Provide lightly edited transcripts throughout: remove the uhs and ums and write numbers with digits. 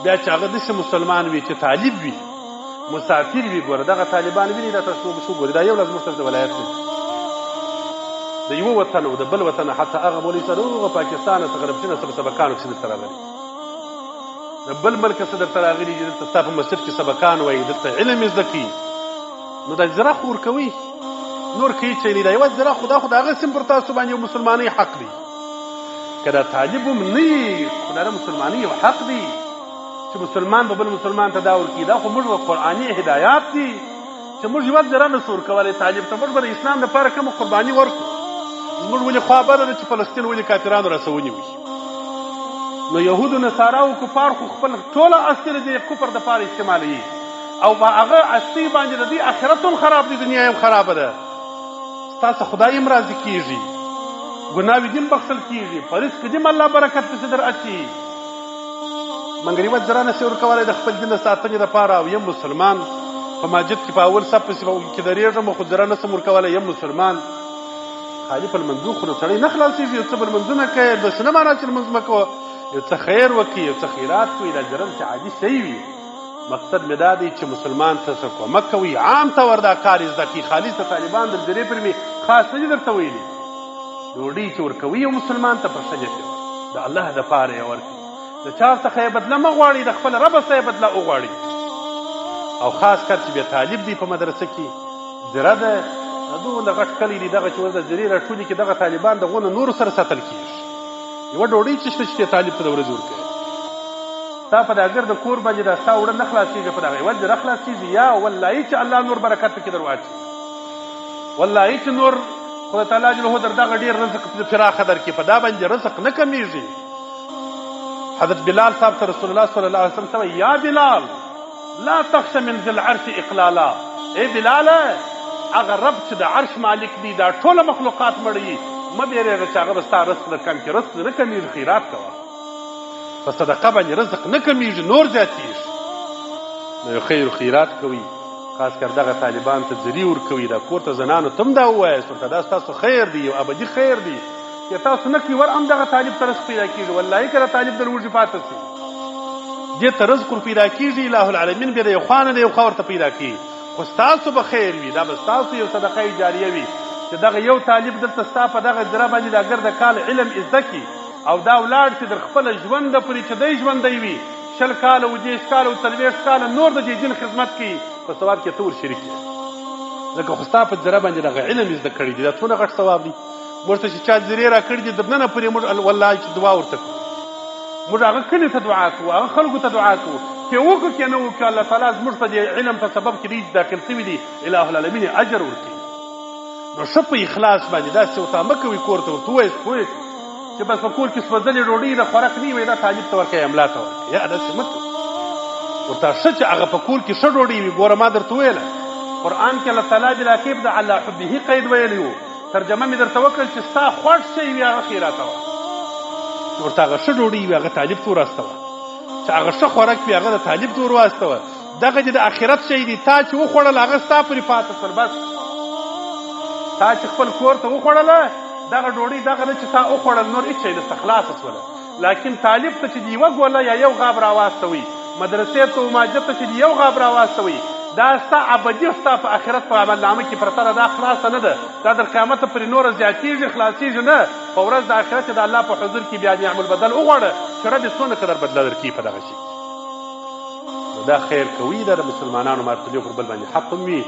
بیا چې هغه داسې مسلمان وي چې طالب وي، مسافر وي، ګوره دغه طالبان ویني، دا تاسو وګورئ، دا یو له زموږ سره د ولایت دی، د یوه وطن او د بل وطن، حتی هغه مولوي صاحب هغه پاکستان څخه د چین څخه سبقانو کښې درته راغلي، د بل ملک څخه درته راغلي چې دلته ستا په مسجد کې سبقان وایي، دلته علم یې زده کوي. نو دا زره خو ورکوي، نور کوي چې نه، دا یوه زره خو دا خو د هغه سیم پر تاسو باندې یو مسلمانۍ حق دی. که دا طالب هم نه وي خو دا د مسلمانۍ یو حق دی چې مسلمان به بل مسلمان ته دا ورکوي. دا خو موږ قرآني هدایات دي چې موږ یوه زره نه شو ورکولی طالب ته، موږ به د اسلام لپاره کومه قرباني ورکړو. زموږ ولې خوا بده ده چې فلسطین ولې کافرانو راسره ونیوي؟ نو یهودو نصارا او کفار خو خپل ټوله هستي د دې کفر دپاره استعمالوي، او په هغه هستۍ باندې د دوی آخرت هم خراب دی، دنیا هم خرابه ده. ستاسو خدای هم راضي کېږي، ګناوې دې هم بخښل کېږي، په رزق دې هم الله برکت پسې در اچوي. مګر یوه ذره نه شي ورکولی د خپل دین د ساتنې دپاره. او یم مسلمان په مسجد کې په اول صف پسې کې درېږم خو ذره نه شم ورکولی. یم مسلمان خالي په لمنځو خو نو سړی نه خلاصېږي، یو څه به لمونځونه کوې، داسې نه معنا چې لمونځ مه کوه، یو څه خیر وکړي، یو څه خیرات کوي، دا ذره چې عادي شی وي. مقصد مې دا دی چې مسلمان ته څه کومک کوي، عام طور دا کار یې زده کړي. خالص د طالبان د ذرې پر مې خاص نه دي درته ویلي. ډوډۍ چې ورکوي یو مسلمان ته په ښه نیت یې ورکړي، د الله دپاره یې ورکړي، د چا څخه یې بدله مه غواړي، د خپل رب څخه یې بدله وغواړي. او خاص کر چې بیا طالب دی په مدرسه کې ذره ده، دونه غټ کلی دی دغه چې ورته ذرې راټولې کړي، دغه طالبان دغو نه نورو سره ساتل کېږي. یوه ډوډۍ چې شته چې طالب ته د ورځې ورکوي، تا په دا ګرد کور باندې دا ستا اوړه نه خلاصېږي، په دغه یوه ذره خلاصېږي. یا والله چې الله نور برکت پکې در واچوي، والله چې نور خدای تعالی جل در دغه ډېر رزق فراخه درکړي، په دا باندې رزق نه کمېږي. حضرت بلال صاحب ته رسول الله صلی الله علیه وسلم ته یا بلال لا تخش من ذي العرش اقلالا، ای بلاله هغه رب چې د عرش مالک دی، دا ټوله مخلوقات مړوي، مه بیرېږه چې هغه به ستا رزق در کم کړي. رزق نه کمېږي، خیرات کوه، په صدقه باندې رزق نه کمېږي، نور زیاتېږي. نو یو خیر خیرات کوئ، خاص کر دغه طالبان ته ذرې ورکوي. دا کور ته زنانو ته هم دا ووایاست ورته، دا ستاسو خیر دی، یو ابدي خیر دی چې تاسو نه کوي، ور هم دغه طالب ته رزق پیدا کېږي. والله که دا طالب د لوږې پاته سي، دې ته رزق ور پیدا کېږي، اله العالمین بیا د یو خوا نه د یو خوا ورته پیدا کوي. خو ستاسو به خیر وي، دا به ستاسو یو صدقه جاریه وي چې دغه یو طالب دلته ستا په دغه ذره باندې دا ګرده کال علم زده کړي، او دا ولاړ چې در خپله ژوند پورې چې دی ژوندی وي، 20 کاله و 30 کاله و 40 کاله نور د دې دین خدمت کوي، په ثواب کې ته ور شریک یې، ځکه خو ستا په ذره باندې دغه علم زده کړی دی. دا څونه غټ ثواب دی. موږ ته چې چا ذرې راکړي دي، د ننه پورې موږ والله چې دعا ورته کوو، موږ هغه کلي ته دعا کوو، هغه خلکو ته دعا کوو، که وکړو که نه وکړو، الله تعالی زموږ په دې علم په سبب کې دی داخل سوي دي، اله العالمین یې اجر ورکوي. نو ښه په اخلاص باندې داسې ورته مه کوئ، کور ته ورته ووایاست پوه شئ چې بس په کور کې سوځلې ډوډۍ د خوراک نه وي، دا طالب ته ورکوي، املا ته ورکوي، یا داسې مه کوئ. ورته ښه چې هغه په کور کې ښه ډوډۍ وي. ګوره ما درته وویله قرآن کې الله تعالی بلا کیف د علی حبه قید ویلی و، ترجمه مې درته وکړل چې ستا خوښ شی وي هغه خیراته وه. ورته هغه ښه ډوډۍ وي هغه طالب ته ورواستوه، چې هغه ښه خوراک وي هغه د طالب ته ورواستوه. دغه دې د آخرت شی دی، تا چې وخوړل هغه ستا پورې پاته سول، بس تا چې خپل کور ته وخوړله دغه ډوډۍ دغه نه چې تا وخوړل نور هېڅ شی نشته، خلاصه سوله. لکن طالب ته چې یوه ګوله یا یو غاب راواستوي، مدرسې ته وماجد ته چې یو غاب راواستوي، دا ستا ابدي ستا په آخرت په عملنامه کې پرته ده، دا خلاصه نه ده، دا در قیامته پورې نوره زیاتېږي، خلاصېږي نه. په ورځ د آخرت چې د الله په حضور کې بیا نعم البدل وغواړه چې رب یې څونه قدر بدله درکوي په دغه شي کې. دا خیر کوي، دا د مسلمانانو مرتبې پر بل باندې حق هم وي،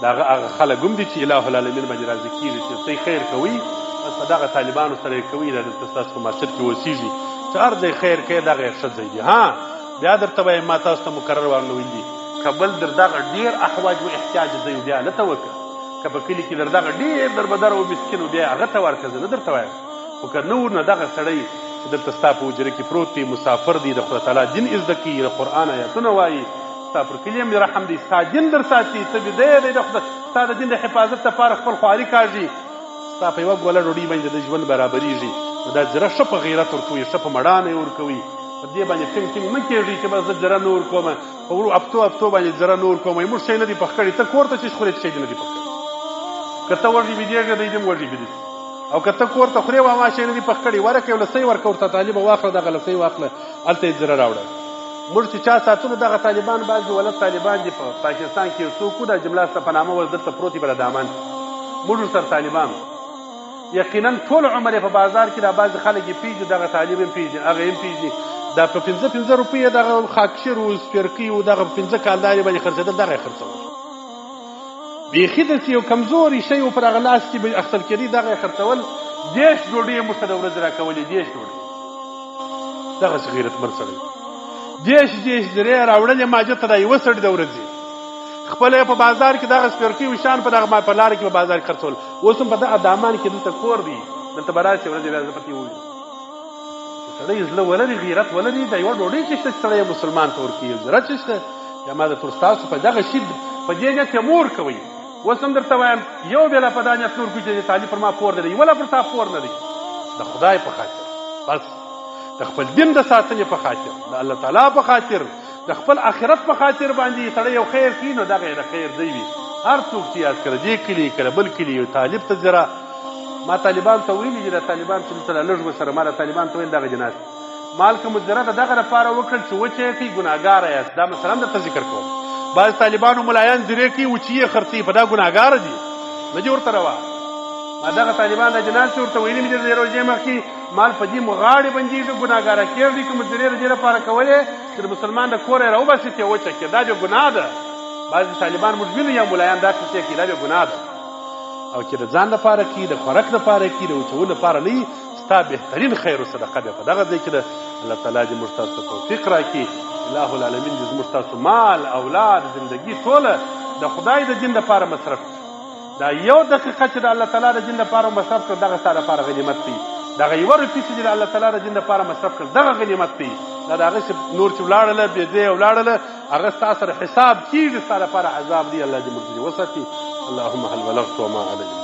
د هغه هغه خلک هم دي چې اله العالمین باندې راضي کېږي چې څه خیر کوي، بس په دغه طالبانو سره یې کوي. دا دلته ستاسو په مسجد کې اوسېږي چې هر ځای خیر کوي، دغه یې ښه ځای دی. ها بیا درته وایم، ما تاسو ته مکرر وارنه ویلي دي، که بل در دغه ډېر احواج و احتیاج ځای بیا هلته وکړه، که په کلي کې در دغه ډېر دربدر او مسکین و بیا هغه ته ورکړه، زه نه درته وایم. خو که نه و نو دغه سړی چې دلته ستا په حجره کې پروت دی، مسافر دی، د خدای تعالی دین یې زده کوي، د قرآن آیتونه وایي، ستا پر کلي هم رحم دی، ستا دین در ساتي، ته ویده یې دی، د خدای ستا د دین د حفاظت لپاره خپل خواري کاږي، ستا په یوه ګوله ډوډۍ باندې د ژوند برابرېږي. نو دا ذره ښه په غیرت ورکوي، ښه په مړانه یې ورکوي، په دې باندې ټینګ ټینګ مه کېږئ چې بس زه ذره نه ورکوم، په ورو هفتو هفتو باندې ذره نه ورکوم، موږ شی نه دی پخ کړی، ته کور ته چې خورې شی دې نه دی پخ کړی، که ته وږی ویدېږې دی دې هم وږی ویده شي، او که ته کور ته خورې وا ما شی نه دی پخ کړی، ورکه یو لسۍ ورکه ورته، طالبه واخله دغه لسۍ واخله، هلته یې ذره راوړه. موږ چې چا ساتلو دغه طالبان بعضې ولد طالبان دي په پاکستان کې یو څوک و د جمله په نامه ول دلته پروت دی پر دامان موږ ورسره طالبان یقینا ټول عمر یې په بازار کې دا بعضې خلک یې پېژني، دغه طالب هم پېژني، هغه هم پېژني. دا په پنځه پنځه روپۍ یې دغه خاکشیر و سپېرکۍ و دغه په پنځه کالدارې باندې خرڅېدل، دغه یې خرڅول. بیخي داسې یو کمزوری شی و پر هغه لاس کې به اخیستل کېدی، دغه یې خرڅول. 30 ډوډۍ یې موږ ته د ورځې راکولې، 30 ډوډۍ. دغسې غیرتمند سړی. 30 30 زرې یې راوړلې ماجد ته دا یوه سړي د ورځې. خپله یې په بازار کې دغه سپېرکۍ وشان په دغه په لاره کې په بازار کې خرڅول. اوس هم په دغه دامان کې دلته کور دی، دلته به راشي ورځې بیا زه پکې ووینم. سړی زړه ولري، غیرت ولري، دا یوه ډوډۍ چې شته چې سړی یې مسلمان ته ورکوي، یو زړه چې شته بیا ما د تر ستاسو په دغه شي په دې نیت یې مور کوئ. اوس هم درته وایم یو بیا لا په دا نیت نور کوي چې طالب پر ما پور نه دی، یوه لا پر تا پور نه دی، د خدای په خاطر، بس د خپل دین د ساتنې په خاطر، د الله تعالی په خاطر، د خپل آخرت په خاطر باندې سړی یو خیر کوي نو دغه یې د خیر ځای وي. هر څوک چې یاد کړه دې کلي کړه بل کلي یو طالب ته زیرا ما طالبان ته ویلي دي، دا طالبان چې دلته لږ ورسره ما دا طالبان ته ویل دغه جناز مال که مو زیره د دغه لپاره وکړل چې وچه یې کوي ګناهګاره یاست، دا مثلا درته ذکر کوم. بعض طالبانو ملایان زیرې کوي وچې یې خرڅوي، په دا ګناهګاره دي، نه دي ورته روا. ما دغه طالبان د جناز چې ورته ویلي مې دي د روژې مخکې مال په دې مو غاړې بندېږي ګناهګاره کېږي، که مو زیرې د دې لپاره کولې چې د مسلمان د کوره یې راوباسي ته یې وچه کړې، دا بیا ګناه ده. بعضې طالبان موږ وینو یا ملایان دا قصې کوي، دا بیا ګناه ده. او چې د ځان لپاره کوي، د خوراک لپاره کوي، د وچولو لپاره نه وي، ستا بهترین خیر او صدقه بیا په دغه ځای کې ده. الله تعالی دې موږ تاسو ته توفیق راکړي. الٰه العالمین دې زموږ تاسو مال، اولاد، زندګي ټوله د خدای د دین لپاره مصرف کړي. دا یو دقیقه چې د الله تعالی د دین لپاره مصرف کړ دغه ستا لپاره غنیمت دی. دغه یوه روپۍ چې د الله تعالی د دین لپاره مصرف کړ دغه غنیمت دی. دا د هغه چې نور چې ولاړله بې ځایه ولاړله هغه ستا سره حساب کېږي، ستا لپاره عذاب دی. الله دې موږ ځینې وساتي. اللهم هل بلغت وما علی.